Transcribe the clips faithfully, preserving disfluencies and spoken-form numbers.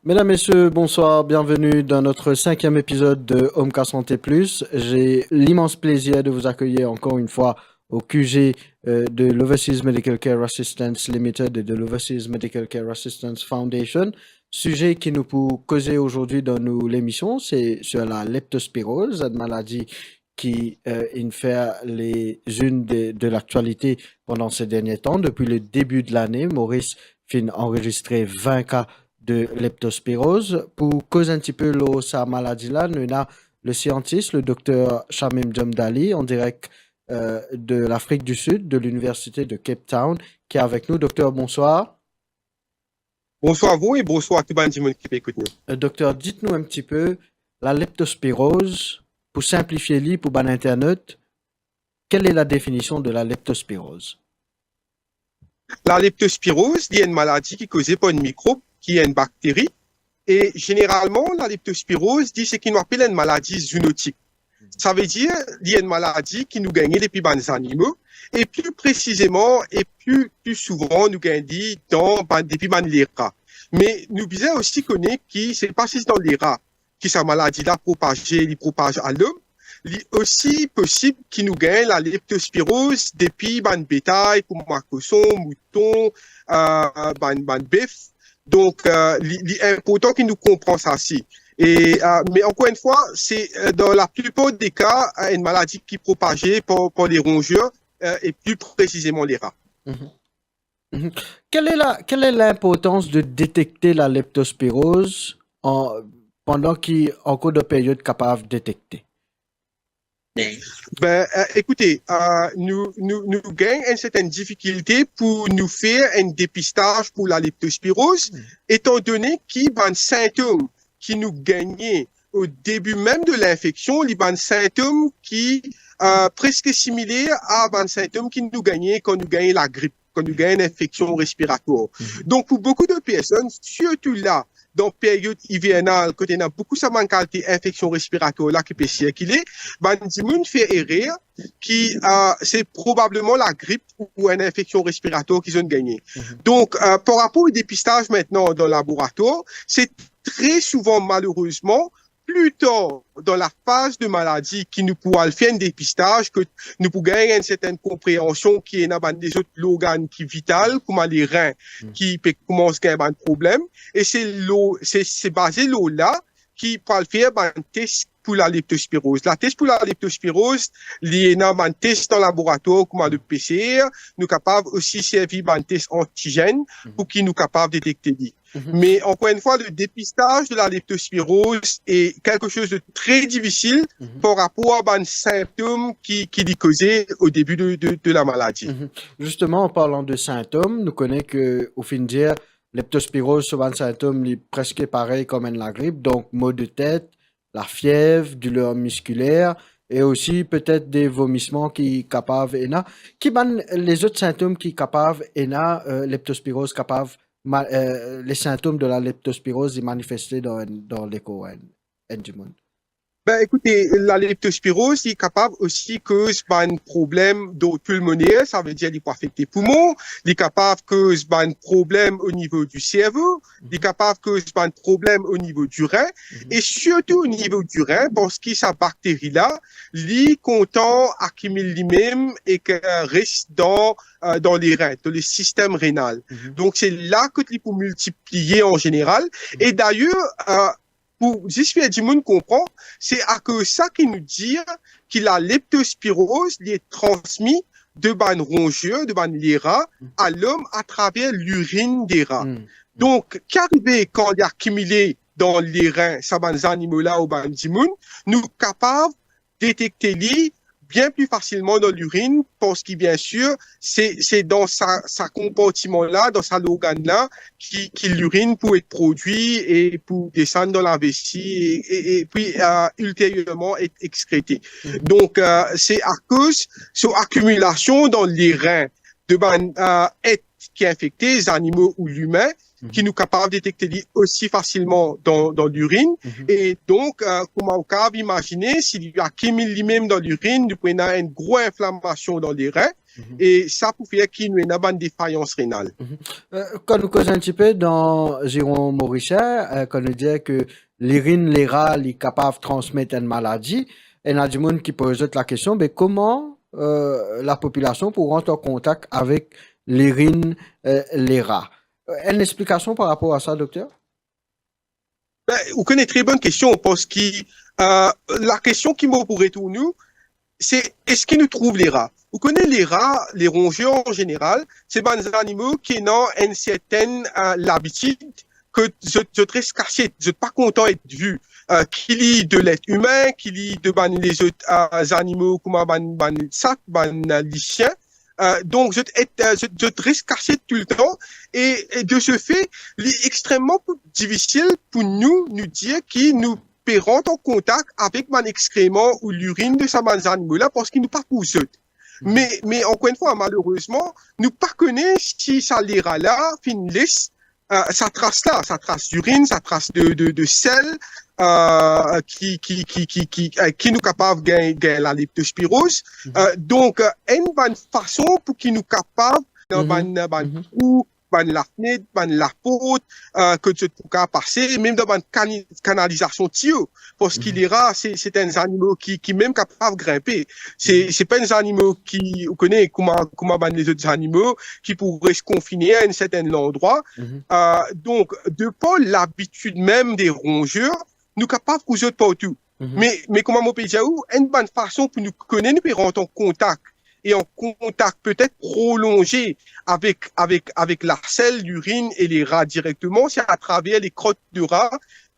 Mesdames, Messieurs, bonsoir, bienvenue dans notre cinquième épisode de Omka Santé Plus. J'ai l'immense plaisir de vous accueillir encore une fois au Q G, euh, de l'Overseas Medical Care Assistance Limited et de l'Overseas Medical Care Assistance Foundation. Sujet ki nou pou koze aujourd'hui dans nou lemision, c'est sur la leptospiroz, enn maladi ki, euh, inn fer les unes de, de l'actualité pendant ces derniers temps. Depuis le début de l'année, Maurice finn anrezistre vin ka de leptospiroz. Pou koz enn tipe lor sa maladi la, nou ena le siantis, le Dr Shamim Jomdali, en direct, euh, de l'Afrique du Sud, de l'Université de Cape Town, ki avek nou. Docteur, bonsoir. Bonsoir à vous et bonsoir à tout bann dimoun ki pe ekout nou. Euh, docteur, dites-nous un petit peu, la leptospiroz, pou sinplifie li pou bann internautes, quelle est la définition de la leptospiroz? La leptospiroz, li enn maladi ki koze par enn mikrob, ki enn bakteri, e zeneralman, la leptospiroz, li seki nou apel enn maladi zoonotik. Savedir, li enn maladi ki nou gagne depi bann zanimo, e pli presizeman, e pli, pli souvan, nou gagn li dan bann, depi bann lera. Me nou bizin osi kone ki se pa zis dan lera ki sa maladi la propaze, li propaze a lom, li osi posib ki nou gagn la leptospiroz depi bann betay, kouma koson, mouton, euh, bann, bann bef. Donk, euh, li, li inportan ki nou konpran sa si. E, euh, me ankor enn fwa, se, euh, dan laplipar de ka, euh, enn maladi ki propaze par, par le ronzer, euh, e pli presizeman lera. Mhm. Mhm. Quelle est la, quelle est l'importance de détecter la leptospiroz en, pendant ki ankor dan period kapav detekte? Ben, euh, ekoute, euh, nou, nou, nou gagn enn sertenn difikilte pou nou fer enn depistaz pou la leptospiroz, etandone ki bann sintom ki nou gagne o debi mem de linfeksion, li bann sintom ki, euh, preske similer a bann sintom ki nou gagne kan nou gagn lagrip, kan nou gagn enn infeksion respiratwar. Mhm. Donk, pou boukou de personn, sirtou la, dan period ivernal, kot ena boukou sa bann kalite infeksion respiratwar la ki pe sirkile, bann dimoun fer erer ki, euh, se probableman lagrip ou enn infeksion respiratwar ki zot inn gagne. Mhm. Donk, euh, par rapor o depistaz mintnan dan laboratwar, se tre souvan, malerezman, pli tar dan lafaz de maladi ki nou pou al fer enn depistaz, ke nou pou gagn enn sertenn konpreansion ki ena bann lezot lorgann ki vital, kouma lerin, Hmm. ki pe koumans gagn bann problem, e se lor, se, se baze lor la ki pou al fer bann tes pou la leptospiroz. La tes pou la leptospiroz, li ena bann tes dan laboratwar, kouma le P C R, nou kapav osi servi bann tes antizenn Hmm. pou ki nou kapav detekte li. Mhm. Me ankor enn fwa, le depistaz de la leptospiroz e kelke soz de tre difisil Mhm. par rapor a bann sintom ki, ki li koze o debi de, de, de la maladi. Mhm. Justement, en parlant de symptômes, nou kone ke, ou finn dir, leptospiroz, so bann sintom, li preske parey kom enn lagrip, donk mal de tèt, lafiev, diler miskiler, e osi petet de vomisman ki kapav ena. Ki bann lezot sintom ki kapav ena, euh, leptospiroz kapav ma-, euh, les symptômes de la leptospiroz li manifeste dan, dan lekor enn, enn dimoun? Ben, ekoute, la leptospiroz, li kapav osi koz bann problem dan pulmoner, savedir li pou afekte poumon, li kapav koz bann problem o nivo di servo, li Mhm. kapav koz bann problem o nivo di rin, Mhm. e sirtou o nivo di rin, parski sa bakteri la, li kontan akimil limem e ke res dan, euh, dan lerin, dan le sistem renal. Mhm. Donk, se la kot li pou miltipliye an zeneral. Mhm. E dayer, euh, pou zis fer dimoun konpran, se akoz sa ki nou dir ki la leptospiroz, li transmi de bann ronzer, de bann lera, Mhm. a lom atraver lirin de ra. Mhm. Donk, ki arive kan li akimile dan lerin, sa bann zanimo la ou bann dimoun, nou kapav detekte li bien pli fasilman dan lirin, parski, bien sir, se, se dan sa, sa konpartiman la, dan sa lorgann la, ki, ki lirin pou et prodwi e pou desann dan lavesi e, e, e pi, euh, ilteryerman et ekskrete. Mhm. Donk, euh, se akoz so akimilasion dan lerin de bann, euh, et ki infekte, zanimo ou limin, Mhm. ki nou kapav detekte li osi fasilman dan, dan lirin. Mhm. E donk, euh, kouma ou kapav imazine, si li akimil limem dan lirin, nou pou ena enn gro inflamasion dan lerin, Mhm. E sa pou fer ki nou ena bann defayans renal. Mhm. Euh, kan nou koz enn tipe dan ziron morisien, euh, kan nou dir ke lirinn lera li kapav transmet enn maladi, ena dimoun ki poz zot lakestion, be kouma, euh, lapopilasion pou rant an kontak avek lirinn, euh, lera? Euh, enn explikasion par rapor a sa, dokter? Ben, ou kone, tre bonn kestion, parski, euh, lakestion ki mo pou retourn ou, se eski nou trouv lera? Ou kone lera, le ronzer an zeneral, se bann zanimo ki ena enn sertenn, euh, labitid ke zot, zot res kasiet, zot pa kontan et vi, euh, ki li de let imin, ki li de bann lezot, euh, zanimo, kouma bann, bann sat, bann, euh, lisien. Euh, donk, zot et, euh, zot, zot res kasiet toultan, e, e de se fe, li extrememan pou, difisil pou nou, nou dir ki nou pe rant an kontak avek bann exkreman ou lirinn de sa bann zanimo la, parski nou pa pou zot. Mhm. Me, me ankor enn fwa, malerezman, nou pa kone si sa lera la finn les, euh, sa tras la, sa tras irinn, sa tras de, de, de sel, euh, ki, ki, ki, ki, ki, euh, ki nou kapav gagn, gagn laleptospiroz. Mhm. Euh, donk, euh, enn bann fason pou ki nou kapav, dan Mhm. bann, bann Mhm. trou, bann lafnet, bann laport, euh, ke zot pou kapav pase, mem dan bann kani-, kanalizasion tiyo, parski Mhm. lera, se, se enn zanimo ki, ki mem kapav grinpe. Se, Mhm. se pa enn zanimo ki, ou kone, kouma, kouma bann lezot zanimo, ki pou res konfine a enn sertenn landrwa. Mhm. Euh, donk, de par labitid mem de ronzer, nou kapav koz zot partou. Mhm. Me, me kouma mo pe dir ou, enn bann fason pou nou kone nou pe rant an kontak, e an kontak petet prolonze avek, avek, avek lasel, lirinn e lera direkteman, se atraver le krot de ra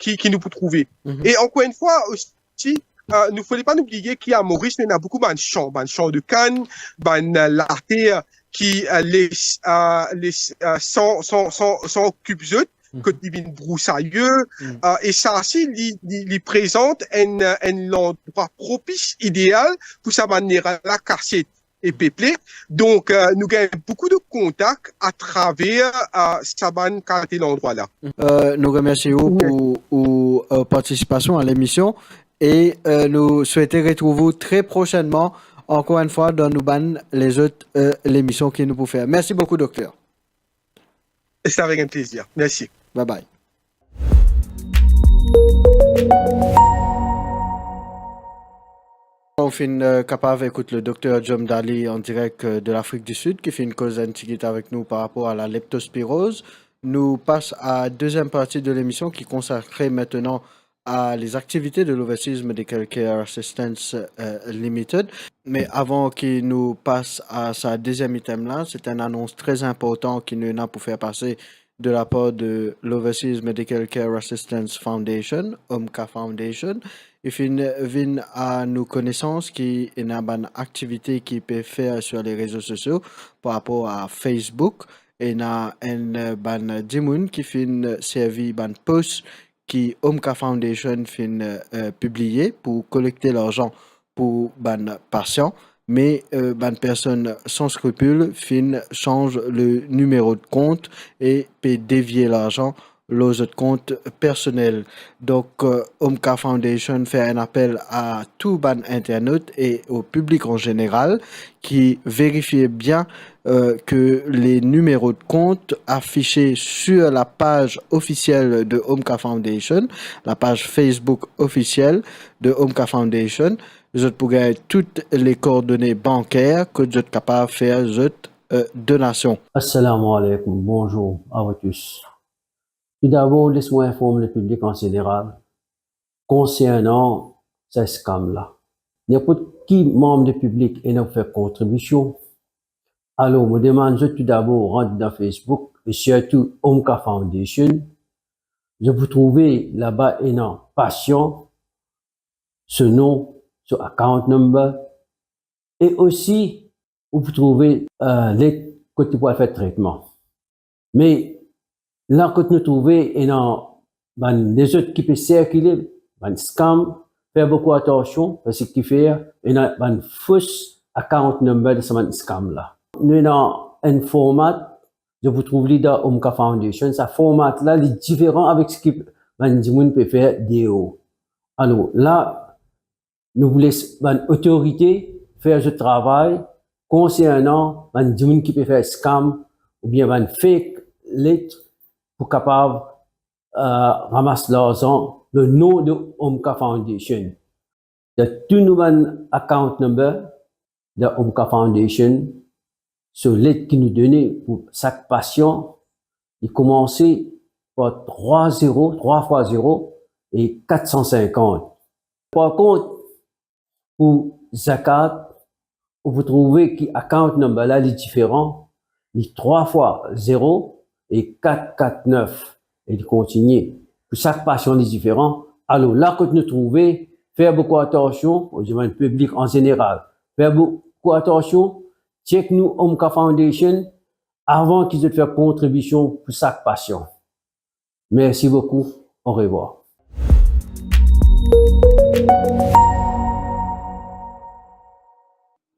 ki, ki nou pou trouve. Mhm. E ankor enn fwa osi, euh, nou fode pa nou bliye ki a Moris, nou ena boukou bann san, bann san de kann, bann, euh, later ki, euh, les, euh, les, euh, san, san, san, san okip zot, Mhm. kot li vinn brousaye, Mhm. euh, e sa osi, li, li, li prezant enn, enn landrwa propis, ideal pou sa bann lera la kasiet e peple. Donk, euh, nou gagn boukou de kontak atraver, euh, sa bann kalite landrwa la. Euh, nou remersie ou Yes. pou ou, euh, partisipasion a lemision e, euh, nou swete retrouv ou tre prosennman, ankor enn fwa, dan nou bann lezot, euh, lemision ki nou pou fer. Mersi boukou, dokter. Se avek enn plezir. Mersi. Bye bye. Ou finn, euh, kapav ekout le dokter Jom Dali an direk, euh, de Lafrik di Sid, ki finn koz enn tigit avek nou par rapor a la leptospiroz. Nou pas a deziem parti de lemision ki konsakre aster a les activités de l'Overseas Medical Care Assistance, euh, Limited. Me avan ki nou pas a sa deziem item la, se enn anons tre inportan ki nou ena pou fer pase de la par de l'Overseas Medical Care Assistance Foundation, OMCA Foundation. Li finn vinn a nou konesans ki ena bann aktivite ki pe fer sur les réseaux sociaux par rapor a Facebook. Ena enn, euh, bann dimoun ki finn servi bann post ki OMCA Foundation finn, euh, pibliye pou kolekte larzan pou bann pasian, me, euh, bann personn san skripil finn sanz le nimero de kont e pe devie larzan lor zot kont personel. Donk, euh, OMCA Foundation fer enn apel a tou bann internat e o piblik an zeneral ki verifie bien, euh, ke le nimero de kont afise sur la paz ofisiel de OMCA Foundation, la paz Facebook ofisiel de OMCA Foundation. Zot pou gagn tou le koordone banker kot zot kapav fer zot, euh, donasion. Assalamu alaikum, bonjour à vous tous. Tout d'abord, les mwa inform le piblik an zeneral konsernan sa scam la. Ninport ki manm de piblik ena pou fer kontribision. Alor, mo demann zot tou dabor rant dan Facebook e sirtou OMCA Foundation. Zot pou trouve laba ena pasian, so nom, so account number, e osi ou pou trouve, eh, let kot li pou al fer tretman. Me la kot nou trouve ena bann lezot ki pe sirkile, bann scam, fer boukou atansion, parski fer ena bann fos account number dan sa bann scam la. Nou ena enn format, zot pou trouv li dan OMCA Foundation. Sa format la, li diferan avek seki bann dimoun pe fer deor. Alor, la, nou pou les bann otorite fer zot travay, konsernan bann dimoun ki pe fer scam oubien bann fake let pou kapav, eh, ramas larzan le nom de Omka Foundation. Dan tou nou bann account number dan Omka Foundation, so let ki nou done pou sak pasian, li koumanse par trwa zero, trwa fwa zero e kat san sinkant. Par kont, pou zakat, ou pou trouve ki account number la, li diferan, li trwa fwa zero e kat kat nef, e li kontigne. Pou sak pasian, li diferan. Alor, la kot nou trouve, fer boukou atansion, ou dimann piblik an zeneral, fer boukou atansion, check nou Omka Foundation avan ki zot fer kontribision pou sak pasian. Mersi boukou. Orevwar.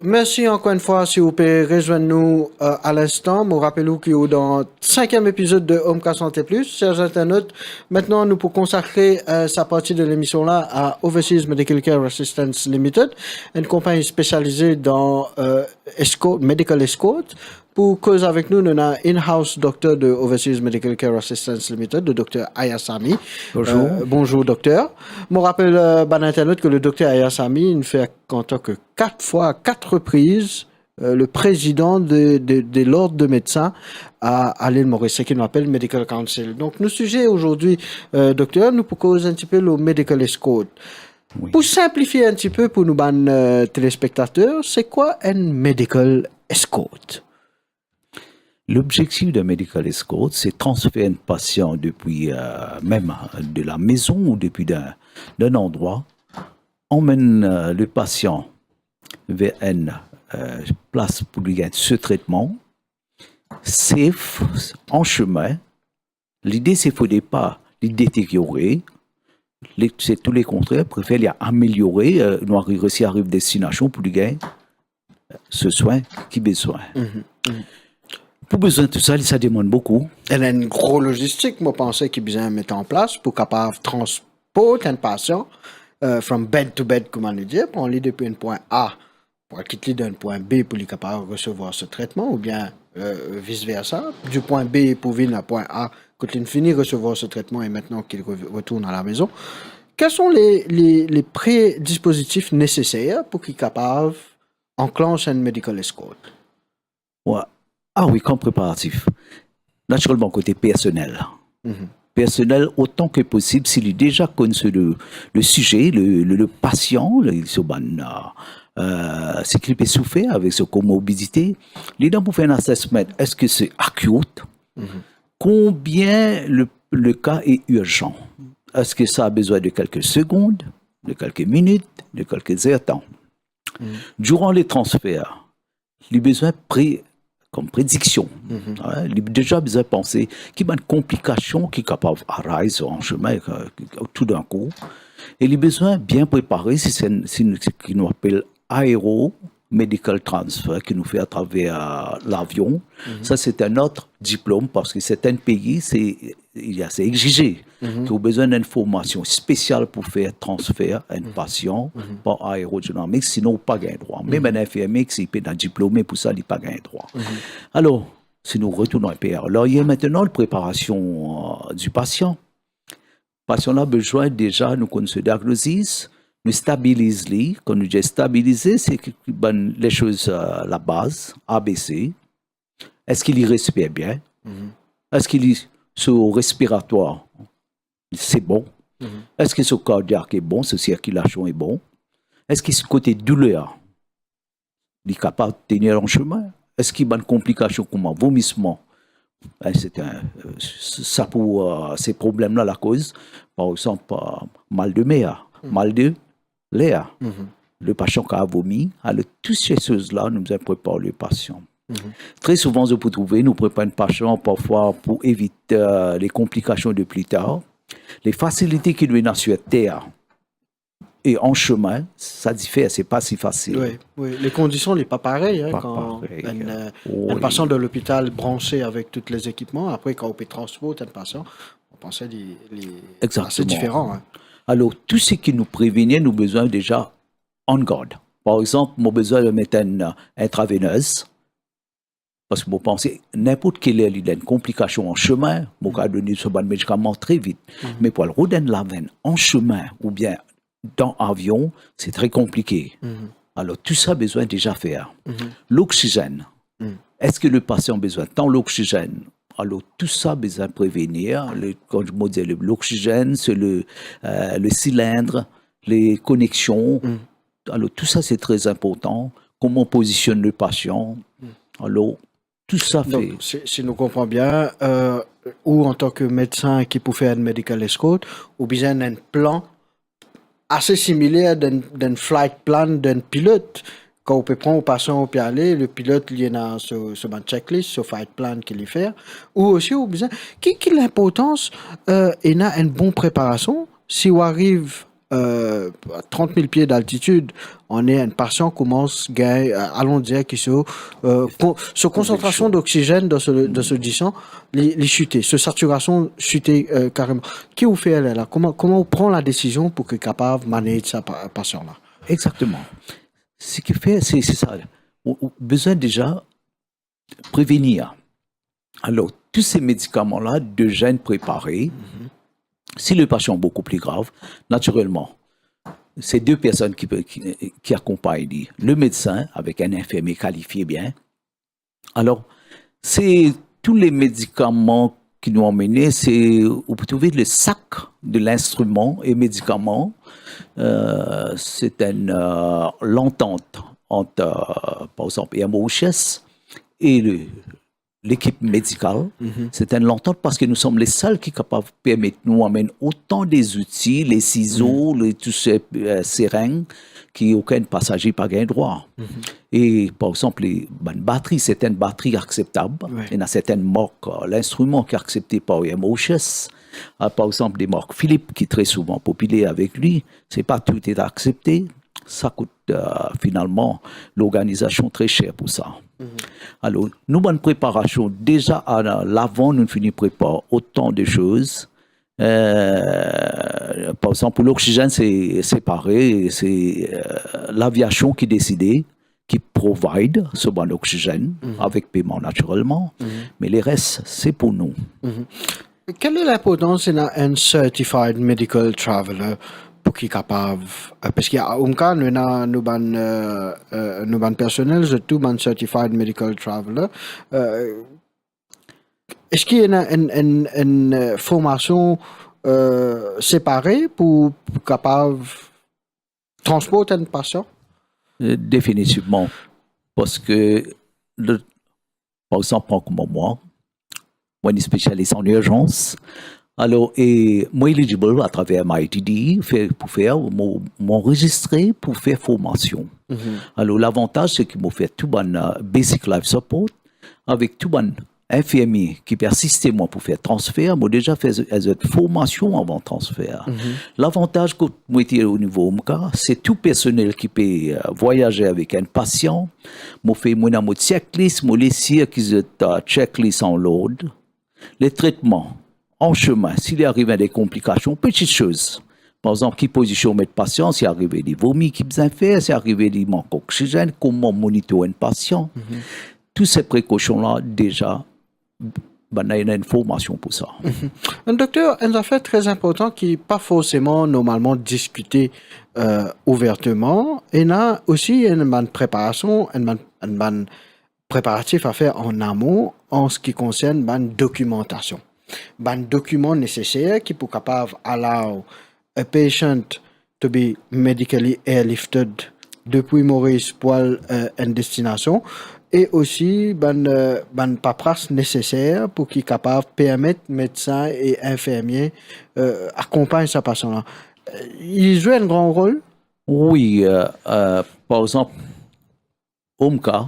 Mersi ankor enn fwa si ou pe rezwenn nou, eh, a linstan. Mo rapel ou ki ou dan sinkiem epizod de Omka Sante Plis. Ser zinternot, aster nou pou konsakre, eh, sa parti de lemision la a Overseas Medical Care Assistance Limited, enn konpagni spesialize dan, eh, escort, medical escort. Pou koz avek nou, nou ena in-house dokter de Overseas Medical Care Assistance Limited, le dokter Aya Sami. Bonjour. Eh, bonjour, dokter. Mo rapel, eh, bann internot ki le dokter Aya Sami, inn fer antan ki kat fwa, kat repriz, eh, le prezidan de, de, de l'Ordre de Médecins a, a Lil Moris, seki nou apel Medical Council. Donk, nou size azordi, eh, dokter, nou pou koz enn tipe lor medical escort. Wi. Pou sinplifie enn tipe pou nou bann, eh, telespektater, se kwa enn medical escort? Lobzektif de medical escort, se transfer enn pasian depi, eh, mem de la mezon ou depi d'un, d'un andrwa, anmenn, eh, le pasian ver enn, eh, plas pou li gagn so tretman, safe, an semin, Lide se fode pa li deteryore, li, se tou le kontrer, prefer li amelyore, eh, nou ariv, resi ariv destinasion pou li gagn so swin ki bezwin. Mhm, mhm. Pou bezwin tou sa, li sa demann boukou. Ena enn gro lozistik, mo panse, ki bizin met an plas pou kapav transport enn pasian, eh, from bed to bed, kouma nou dir, pran li depi enn pwin A pou al kit li dan enn pwin B pou li kapav resevwar so tretman, oubien, eh, vis versa, di pwin B pou vinn a pwin A, kot li fini resevwar so tretman e aster ki li re-, retourn a la mezon. Quels sont les, les, les prédispositifs nécessaires pou ki kapav anklanch enn medical escort? Wi. Ah wi, kan preparatif. Natirelman, kote personel. Mhm. Personel, otan ki posib, si li deza konn so le, le size, le, le, le pasian, le, so bann, eh, seki li pe soufer avek so komorbidite, li dan pou fer enn assessment. Eski se acute? Mhm. Combien le, le cas est urgent? Eski sa bizin de kelke segond, de kelke minit, de kelke zertan? Mhm. Diran le transfer, li bizin pre-, kom prediksion. Mhm. Wi, li deza bizin panse ki bann konplikasion ki kapav arise an semin, eh, tou dan kou. E li bizin bien prepare, si se, si nou, seki nou apel aero medical transfer ki nou fer atraver lavion. Mhm. Sa, se enn lot diplom, parski sertin pei, se, li ase egzize. Mhm. Ki ou bizin enn formasion spesial pou fer transfer enn, mhm, pasian, mhm, par aerodinamik, sinon ou pa gagn drwa. Mem, mhm, enn infirmie ki si pe ena diplome pou sa, li pa gagn drwa. Mhm. Alor, si nou retourn enpe a l'aryer, aster, preparasion, eh, di pasian. Pasian la bizin deza nou konn so diagnozis, nou stabiliz li. Kan nou dir stabilize, se ki, ki bann lesoz, eh, labaz, A B C. Eski li respir bien? Mhm. Eski li, so respiratwar, se bon? Mhm. Eski so kardiak e bon, so sirkilasion e bon? Eski so kote douler, li kapav tenir an semin? Eski bann konplikasion kouma vomisman, eh, se enn, eh, s-, sa pou, eh, se problem la, lakoz, par exanp, eh, mal de mer, mhm, mal de ler, mhm, le pasian kapav vomi, alor tou se soz la, nou bizin prepar le pasian. Mhm. Tre souvan, zot pou trouve, nou prepar enn pasian parfwa pou evit, eh, le konplikasion de pli tar. Le fasilite ki nou ena sir ter, e an semin, sa difer, se pa si fasil. Wi, wi. Le kondision, li pa parey, hein, pa parey, kan enn, eh, eh, wi, enn pasian dan lopital branse avek tou le zekipman, apre kan ou pe transport enn pasian, mo panse li, li ase diferan, hein. Exactement. Alor, tou seki nou prevenir, nou bizin deza on guard. par exanp, mo bizin met enn, enn intravenez, parski mo panse, ninport ki ler li ena enn konplikasion an sime, mo kapav donn li so bann medikaman tre vit. Me pou al rod enn lavenn an sime oubien dan avion, se tre konplike. Alor, tou sa bizin deza fer. Loksizenn. Eski le pasian bizin tan loksizenn? Alor, tou sa bizin prevenir. Le, kan mo dir le, loksizenn, se le, euh, le silindre, les connexions. Alor, tou sa, se tre inportan. Kouma pozisionn le pasian? Alor, tou sa fer. Donk, si, si nou konpran bien, euh, ou antan ki medsin ki pou fer enn medical escort, ou bizin enn plan ase similer dan, dan flight plan dan pilot. Kan ou pe pran ou pasian, ou pe ale, le pilot, li ena so, so bann checklist, so flight plan ki li fer. Ou osi, ou bizin, ki, ki linportans, euh, ena enn bon preparasion, si ou ariv, euh, trant mil pie daltitid, ena enn pasian koumans gagn, euh, alon dir ki so, euh, kon-, so konsantrasion doksizenn dan so, dan so disan, li, li site, so satirasion site, euh, kareman. Ki ou fer la, la? Kouma, kouma ou pran la desizion pou ki kapav manage sa pa-, pasian la? Exactement. Seki fer, se, se sa. Ou, ou bizin deza prevenir. Alor, tou se medikaman la, deza enn prepare. Si le pasian boukou pli grav, natirelman, se de personn ki pe, ki, ki akonpagn li. Le medsin avek enn infirmie kalifie bien, Alor, se tou le medikaman ki nou amene, se, ou pou trouve le sak de linstriman e medikaman, euh, se enn, euh, lantant ant, euh, par exanp, Air Mauritius e le, lekip medikal. Se enn lantant parski nou som le sel ki kapav permet nou amenn otan de zouti, le sizo, le, tou se, euh, sereng, ki okenn pasaze pa gagn drwa. E, par exanp, le, bann batri, sertenn batri akseptab. Wi. Ena sertenn mark, euh, linstriman ki aksepte par Air Mauritius. Euh, par exanp, de mark Philips, ki tre souvan popiler avek li. Se pa tou e aksepte. Sa kout, euh, finalman, lorganizasion tre ser pou sa. Alor, nou bann preparasion, deza a la-, lavan nou fini prepar otan de soz, Euh, par exanp, pou loksizenn, se, se parey, se, euh, laviasion ki deside, ki provide so bann oksizenn, avek peyman natirelman, me leres, se pou nou. Quelle est l'importance ena enn certified medical traveler pou ki kapav, euh, parski a Umka, nou ena nou bann, euh, euh, nou bann personel, zot tou bann certified medical traveler, euh, Eski ena enn, enn, enn, euh, formasion, euh, separe pou, pou kapav transport enn pasian? Euh, definitivman. Parski, le, par exanp, pran kouma mwa, mwa enn spesialis an irzans. Alor, e mwa eligible atraver M I T D, fer, pou fer, mo, mo anrezistre pou fer formasion. Alor, lavantaz, se ki mo fer tou bann, euh, basic life support, avek tou bann infirmie ki pe asiste mwa pou fer transfer, mo deza fer zot, zot formasion avan transfer. Lavantaz kot mo ete o nivo Umka, se tou personel ki pe, euh, vwayaze avek enn pasian, mo fer, mo ena mo checklist, mo les sir ki zot, euh, checklist an lord. Le tretman, an sime, si li ariv ena de konplikasion, peti soz. Par exanp, ki pozision met pasian, si arive li vomi, ki bizin fer, si arive li mank oksizenn, kouma monitor enn pasian. Tou se prekosion la, deza, bann la ena enn formasion pou sa. Dokter, enn zafer tre inportan ki pa forseman normalman diskite, euh, ouverteman, ena osi enn bann preparasion, enn bann, enn bann preparatif a fer an amon an se ki konsern bann dokimantasion. Bann dokiman neseser ki pou kapav allow a patient to be medically airlifted depi Moris pou al, euh, enn destinasion, e osi bann, euh, bann papras neseser pou ki kapav permet medsin e infirmie, euh, akonpagn sa pasian la. Euh, li zwe enn gran rol? Wi, euh, euh, par exanp, Umka,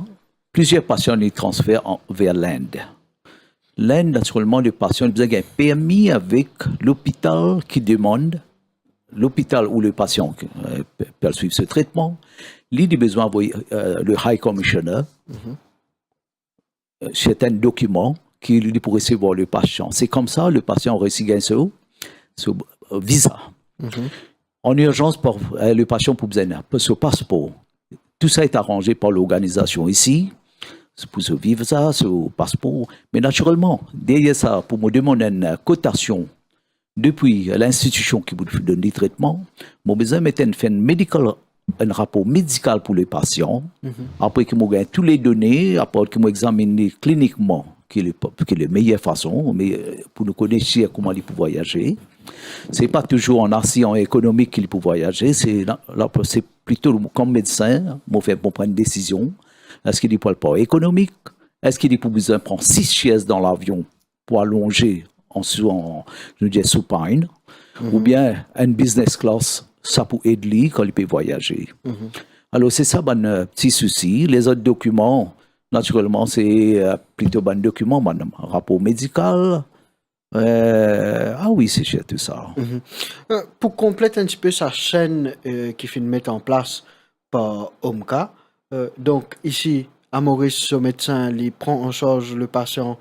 plizier pasian li transfer an, ver Lind. Lind, natirelman, le pasian li bizin gagn permi avek lopital ki demann, lopital ou le pasian, euh, pe, pe al swiv so tretman, li, li bizin avoy, euh, le High Commissioner, euh, sertenn dokiman ki li pou resevwar le pasian. Se koumsa le pasian resi gagn so, so, euh, viza. An irzans, par, euh, le pasian pou bizin so paspor. Tou sa ete aranze par lorganizasion isi, pou so viza, so paspor. Me natirelman, deryer sa, pou mo demann enn kotasion depi linstitision ki pou donn li tretman, mo bizin met enn, fer enn medikal, enn rapor medikal pou le pasian. Apre ki mo gagn tou le done, apre ki mo examinn li klinikman, ki le, ki le meyer fason, me, euh, pou nou kone sir kouma li pou vwayaze. Se pa touzour an asiran ekonomik ki li pou vwayaze, se la, la, se plito kom medsin, mo fer, mo pran enn desizion. Eski li pou al par ekonomik? Eski li pou bizin pran sis siez dan lavion pou alonze an sou, an, nou dir, supine, oubien enn business class, sa pou ed li kan li pe vwayaze. Alor, se sa bann, euh, ti sousi. Lezot dokiman, natirelman, se, euh, plito bann dokiman, bann rapor medikal. Euh, ah wi, se sirtou sa. Euh, pou konplet enn tipe sa senn, euh, ki finn met an plas par OMCA, euh, donk isi, a Moris, so medsin, li pran an sarz le pasian,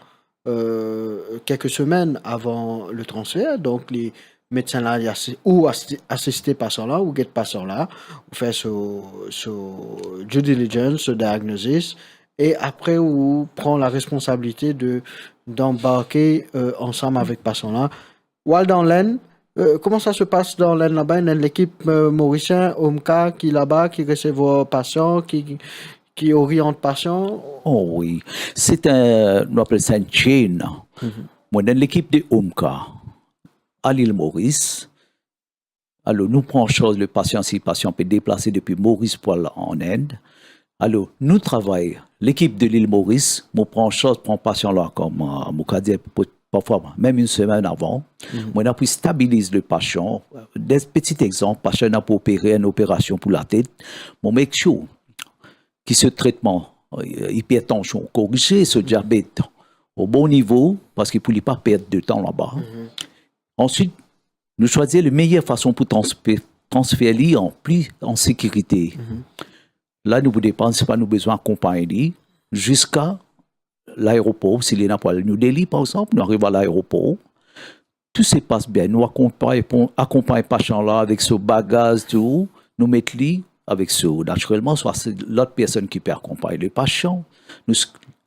euh, kelke semenn avan le transfer. Donk, li, medsin la, li asi-, ou asi-, asiste pasian la, ou get pasian la, ou fer so, so due diligence, so diagnosis, e apre ou pran la responsabilite de, d'anbarke, euh, ansam avek pasian la. Ou al dan Lenn, euh, kouma sa se pas dan Lenn laba? Ena enn lekip, euh, morisien, OMCA, ki laba, ki resevwar pasian, ki, ki oriant pasian? Oh wi, se enn, nou apel sa enn chain. Mo ena enn lekip de OMCA a Lil Moris. Alor, nou pran an sarz le pasian, si pasian pe deplase depi Moris pou al an Inn. Alor, nou travay, lekip de Lil Moris, mo pran an sarz, pran pasian la, kom, euh, mo kapav dir, pou, parfwa mem enn semenn avan. Mo ena pou stabiliz le pasian. Enn peti exanp, pasian ena pou opere, enn operasion pou latet. Mo make sure ki so tretman, euh, ipertansion korize, so diabet o bon nivo, parski pou li pa perd de tan laba. Answit, nou swazir le meyer fason pou transpe-, transfer li an pli an sekirite. La, nou pou depann, si pa nou bizin akonpagn li ziska laeropor, si li ena pou al New Delhi, par exanp, nou ariv a laeropor, tou se pas bien, nou akonpagn, akonpagn pasian la avek so bagaz, tou, nou met li avek so, natirelman, swa se lot personn ki pe akonpagn le pasian. Nou,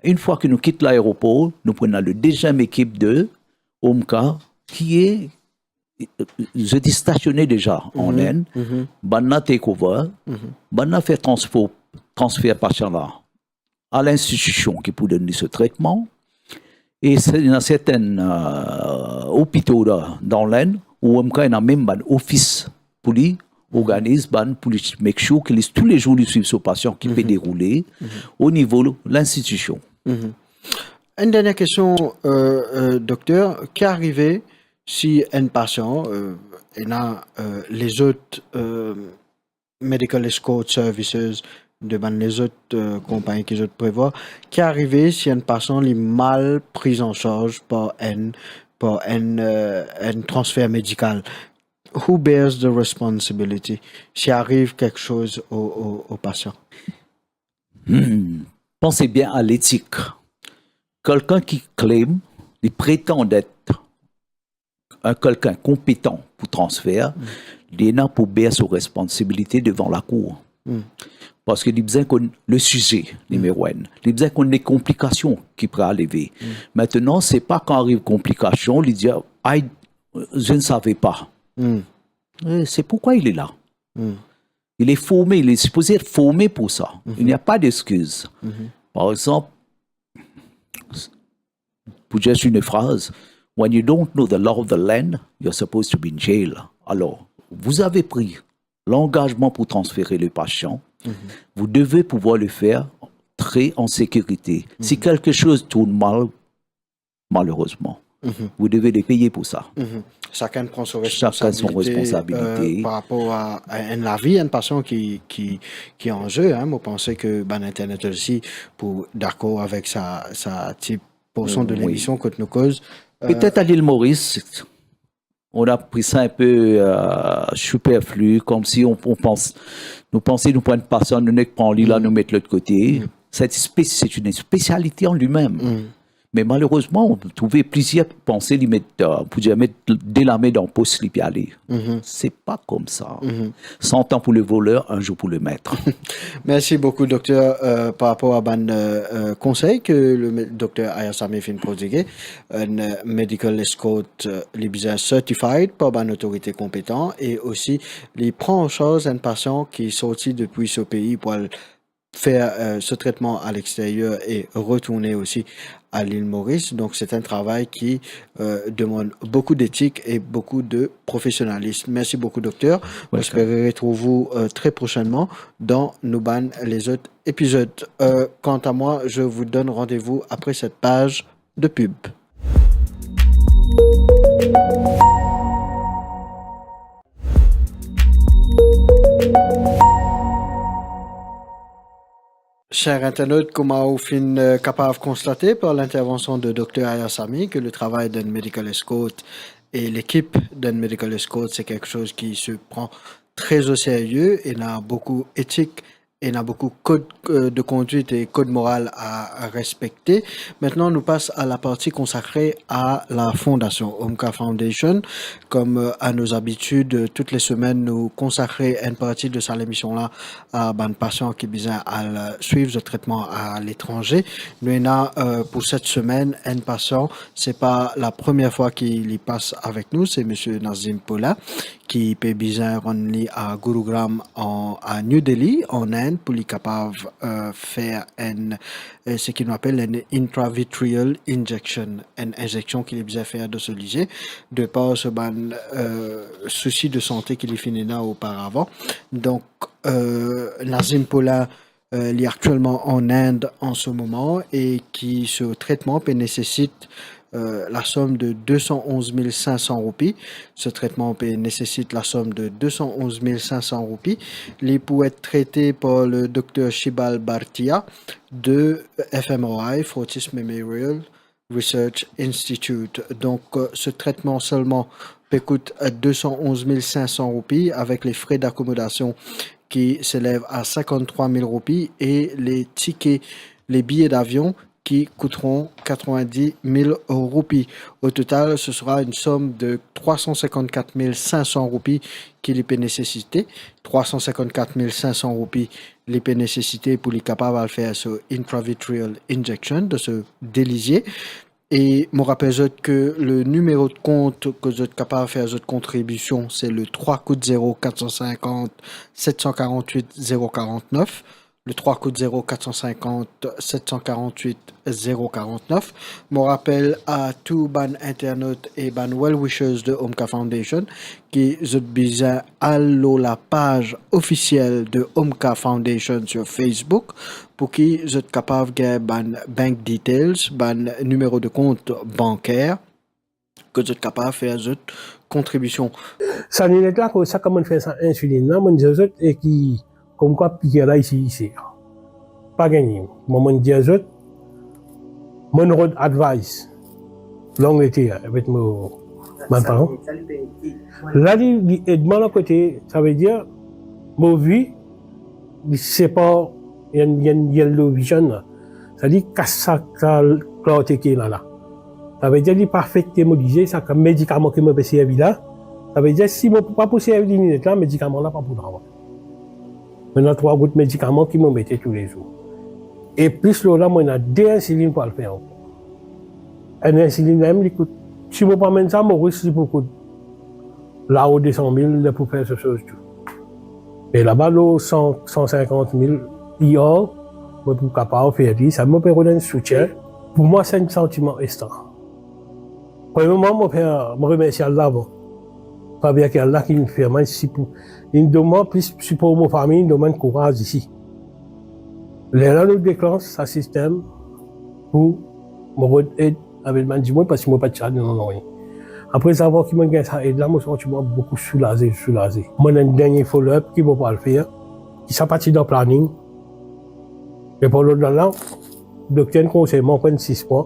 enn fwa ki nou kit laeropor, nou pran le deziem ekip de OMCA, ki e, zot ete stasione deza an Inn, bann la take over, bann la fer transpo-, transfer pasian la a linstitision ki pou donn li so tretman, e se, ena sertin, euh, opito la, dan Lenn, ou OMCA ena mem bann ofis pou li organiz, bann pou li make sure ki li, toulezour li swiv so pasian ki pe deroule o nivo linstitision. Enn dernie kestion, euh, euh, dokter, ki arive si enn pasian, euh, ena, euh, lezot, euh, medical escort services de bann lezot, euh, konpagni ki zot prevwar, ki arive si enn pasian li mal priz an sarz par enn, par enn, euh, enn transfer medikal? Who bears the responsibility si ariv kiksoz o, o, o pasian? Hmm. Panse bien a letik. Kelkenn ki claim, li pretann et enn kelkenn konpetan pou transfer, li ena pou bear so responsibilite devan lakour. Parski li bizin konn le size, nimero enn. Li bizin konn le konplikasion ki pou leve. Aster, se pa kan ariv konplikasion, li dir, "Ay, je ne savais pas." Eh, c'est pourquoi il est là. Il est formé, il est supposé être formé pour ça. Il n'y a pas d'excuse. Par exemple, pour dire une phrase, when you don't know the law of the land, you're supposed to be in jail. Alors, vous avez pris l'engagement pour transférer le patient, vous devez pouvoir le faire très en sécurité. Si quelque chose tourne mal, malheureusement, vous devez les payer pour ça. Sakenn pran so Chacun son responsabilite, responsabilité. Euh, par rapor a, a enn lavi, enn pasian ki, ki, ki an ze, hein. Mo panse ke bann internet osi pou dakor avek sa, sa ti porsion de Oui. Lemision kot nou koz. Peut-être à l'île Maurice, on a pris ça un peu euh, superflu, comme si on, on pense, nou panse nou pran enn pasian, nou nek pran li la, nou met lot kote. C'est spé-, c'est une spécialité en lui-même. Me malerezman, ou trouve plizier panse li met, euh, pou dir, met de lame dan pos li pe ale. Se pa koumsa. Cent ans pour le voleur, un jour pour le maître. Mersi boukou, dokter, euh, par rapor a bann, euh, euh, konsey ke le me-, dokter Ayasami finn prodige. Enn, euh, medical escort, euh, li bizin certified par bann otorite konpetan e osi li pran an sarz enn pasian ki sorti depi so pei pou al fer, euh, so tretman a lexteryer e retourne osi a Lil Moris. Donk, se enn travay ki, euh, demann boukou detik e boukou de profesionalism. Mersi boukou, dokter. Mo espere retrouv ou, euh, tre prosennman dan nou bann lezot epizod. Euh, quant à moi, je vous donne rendez-vous après cette page de pub. Cher internaute, kouma ou finn, euh, kapav konstate par l'intervention de dokter Ayasami ke le travay d'enn medical escort e lekip d'enn medical escort, se kiksoz ki se pran tre o serye. Ena boukou etik, ena boukou kod, euh, de kondwit e kod moral a, a respekte. Maintenant, nous passe à la partie consacrée à la fondation Omka Foundation. Comme, euh, à nos habitudes, euh, toutes les semaines, nou konsakre enn parti de sa lemision la a bann pasian ki bizin al swiv zot tretman a letranze. Nou ena, euh, pou set semenn enn pasian, se pa la premie fwa ki li pas avek nou, se misie Nazim Pola, ki pe bizin rann li a Gurugram an, a New Delhi, an Ind, pou li kapav, euh, fer enn, euh, seki nou apel enn intravitreal injection, enn inzeksion ki li bizin fer dan so lizie, de par so bann, euh, sousi de sante ki li finn ena oparavan. Donk, euh, Nazim Pola, euh, li aktielman an Ind an se moman e ki so tretman pe nesesit, euh, lasom de de san onz mil sink san roupi. So tretman pe nesesit lasom de de san onz mil sink san roupi. Li pou et trete par le dokter Shibal Bhartia de F M R I, Fortis Memorial Research Institute. Donk, euh, so tretman selman pe kout, euh, de san onz mil sink san roupi, avek le fre dakomodasion ki s'elev a sinkant-trwa mil roupi e le tike, le biye davion ki koutron katrevin-dis mil roupi. O total, se sera enn som de trwa san sinkant-kat mil sink san roupi ki li pe nesesite. Trwa san sinkant-kat mil sink san roupi li pe nesesite pou li kapav al fer so intravitreal injection dan so de lizie. E mo rapel zot ke le nimero de kont ke zot kapav fer zot kontribision, se le trwa kout zero kat san sinkant set san karant-wit zero karant-nef. Le trwa kout zero kat san sinkant set san karant-wit zero karant-nef. Mo rapel a tou bann internaut e bann well wishers de Omka Foundation ki zot bizin al lor lapaz ofisiel de Omka Foundation sur Facebook pou ki zot kapav gagn bann bank details, bann nimero de kont banker, kot zot kapav fer zot kontribision. Sa linet la, kouma sa, kouma fer sa insilinn la, mo dir zot, e ki, koumkwa pikir la isi, isi. Pa gagne. Mo, mo dir zot, mo rod advice. Long ete, avek mo, mo paran. La, li, li ed mwa lor kote, savedir, mo vi, li separ, li enn, li enn yellow vision la. Sa li kas sa, sa klarte ki ena la. Savedir li pa afekte mo lizie, sa ki medikaman ki mo pe servi la. Savedir si mo pa pou servi linet la, medikaman la pa pou travay. Mo ena trwa gout medikaman ki mo mete toulezour. E plis lor la, mo ena de insilinn pou al fer ankor. Enn insilinn la mem, li kout, si mo pa amenn sa, mo risk li pou kout lao de san mil pou fer so soz tou. E laba, lor san, san sinkant mil I R, mo pou kapav fer li, sa mo pe rod enn soutien. Pou mwa, se enn santiman estra. Premieman, mo fer, mo remersi Allah avan. Premie ki Allah ki fer mwa sipor, li donn mwa plis sipor mo fami, li donn mwa kouraz isi. Lerla nou deklans sa sistem pou mo rod ed avek bann dimoun, parski mo pa ti al dan nanye. Apre sa, avan ki mo gagn sa ed la, mo santi mwa boukou soulaze, soulaze. Mo ena enn dernie follow-up ki mo pou al fer, ki sa pa ti dan planning. Me pandan la, dokter inn konsey mwa ankor enn sis mwa,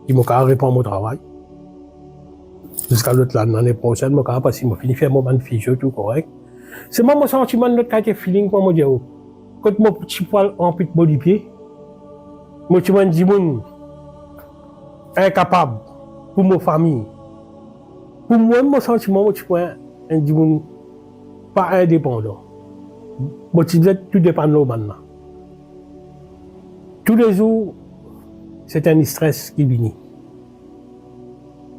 ki mo kapav repran mo travay. Ziska lot lane, lane prosenn, mo kapav, parski mo fini fer mo bann fizio tou korek. Selman mo santi mwa enn lot kalite feeling, kouma mo dir ou. Kot mo ti pou al anpit mo lipie, mo ti ena enn dimoun inkapab pou mo fami. Pou mwa, mo santiman, mo ti pou enn, enn dimoun pa indepandan. Mo ti tou depann lor bann la. Toulezour, se enn stres ki vini.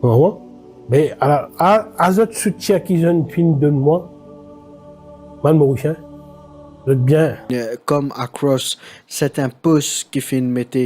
Ou konpran? Me a, a, a zot soutien ki zot finn donn mwa, bann Morisien, zot bien. Eh, kom across serten post ki finn mete,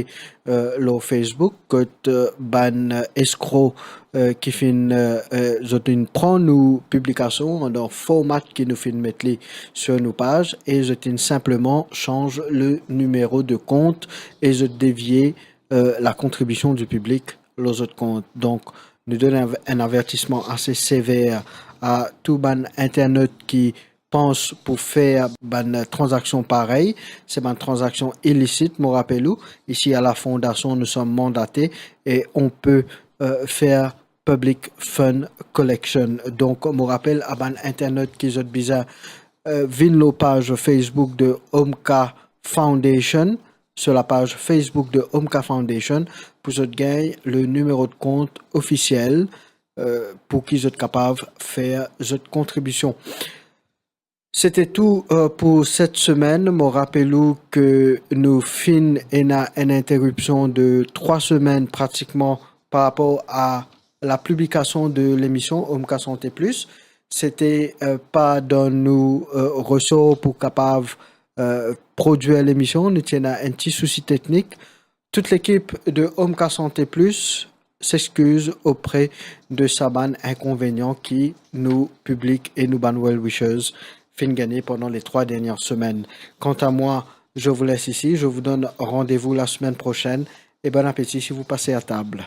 eh, lor Facebook, kot, eh, bann, eh, eskro, eh, ki finn, eh, eh, zot inn pran nou piblikasion, dan format ki nou finn met li sur nou paz, e zot inn sinpleman sanz le nimero de kont e zot devie, eh, la kontribision di piblik lor zot kont. Donk, nou donn enn, enn avertisman ase sever a tou bann internat ki pans pou fer bann tranzaksion parey. Se bann tranzaksion ilisit, mo rapel ou, isi a la fondasion, nou som mandate e on pe, eh, fer public fund collection. Donk, mo rapel a bann internat ki zot bizin, eh, vinn lor paz Facebook de Omka Foundation, sur la paz Facebook de Omka Foundation, pou zot gagn le nimero de kont ofisiel, eh, pou ki zot kapav fer zot kontribision. Sete tou, eh, pou set semenn. Mo rapel ou ke nou finn ena enn interipsion de trwa semenn pratikman par rapor a la piblikasion de lemision Omka Sante Plis. Sete, eh, pa dan nou, eh, resor pou kapav, eh, prodwir lemision, nou ti ena enn ti sousi teknik. Tout lekip de Omka Sante Plis s'excuse auprès de sa bann inkonvenian ki nou piblik e nou bann well wishers finn gagne pandan le trwa dernie semenn. Quant à moi, je vous laisse ici, je vous donne rendez-vous la semaine prochaine et bon appétit si vous passez à table.